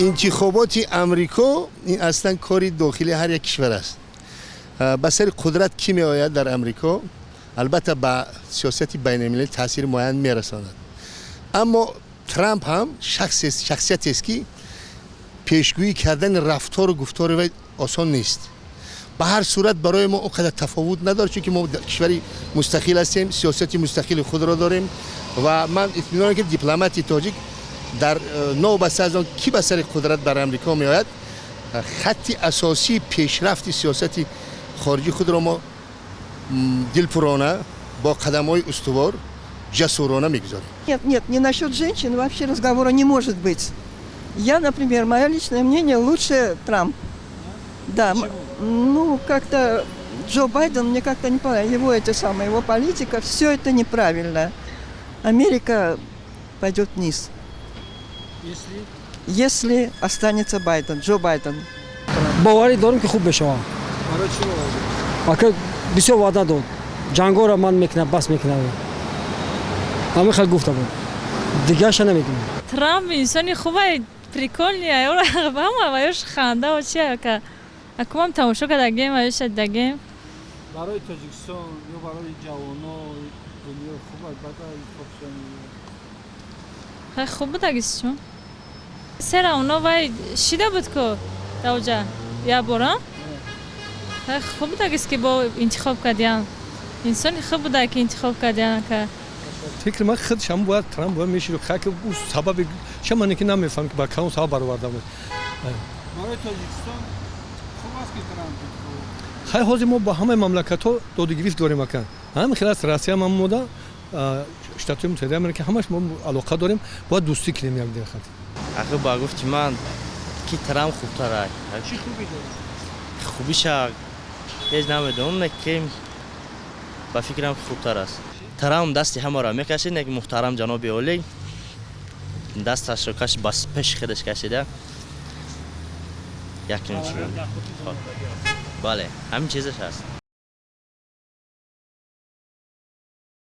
Интихоботи Амрико ин аслан кори дохили ҳар як кишвар аст. Ба сари қудрат кӣ меояд дар Амрико, албатта, ба сиёсати байналмилалӣ таъсири муайян мерасонад. Аммо Трамп ҳам шахсиятест, ки пешгӯӣ кардани рафтору гуфтори вай осон нест. Ба ҳар сурат, барои мо он қадар тафовут надорад, чунки мо кишвари мустақил ҳастем, сиёсати мустақили худро дорем ва ман итминонам, ки дипломати тоҷик дар новобаста аз он кӣ ба сари қудрат бар Амрико меояд, хатти асосии пешрафти сиёсати хориҷии худро мо дилпурона, бо қадамҳои устувор, ҷасурона мегузорем. Нет, нет, не насчет женщин вообще разговора не может быть. Я, например, мое личное мнение, лучше Трамп. Да, ну, как-то Джо Байден мне как-то не понравился. Его это самое, его политика, все это неправильно. Америка пойдет вниз. Если? Если останется Байден, Джо Байден. Боварӣ дорем, ки хуб мешавад. Барои чӣ боварӣ? Ака, бисёр ваъда дод, ҷангоро ман мекунам, бас мекунам, ҳамин хел гуфта буд, дигарша намедонам. Трамп инсони хубай, прикольный, ҳама ваёш ханда чи ака, акумам тамошо кардагем, ваёша дагем. Барои Тоҷикистон ё барои ҷавоно, дунё хуб аст, баъд интихоб шудан? Хай, хуб будагис, чун сера оно вай шида буд ку давҷа як бора. Хай, хуб будагис, ки бо интихоб кардиям, инсони хуб буда, ки интихоб кардиям, ака. Фикри ман, худшам бояд Трамп бояд мешид, ки ӯ сабаби ча ман ки намефаҳмам, ки ба кадом сабаб бароварда буд. Барои Тоҷикистон хуб аст, ки Трамп интихоб? Хай, ҳозир мо бо ҳамаи мамлакатҳо додугирифт дорем, ака, ҳамин хел аст. Россия ман мода, Штатҳои Муттаҳидаи Америка, ҳамаш мо алоқа дорем, бояд дӯстӣ кунем якдигар хат. Ахи, ба гуфти ман, ки Трамп хубтар. Чӣ хубӣ дорад? Хубиша ҳеҷ намедонам, не ки ба фикрам, ки хубтар аст. Трамп дасти ҳамаро мекашид, не ки муҳтарам ҷаноби олӣ дасташро каши, ба пеши худаш кашида, якин. Бале, ҳамин чизаш аст.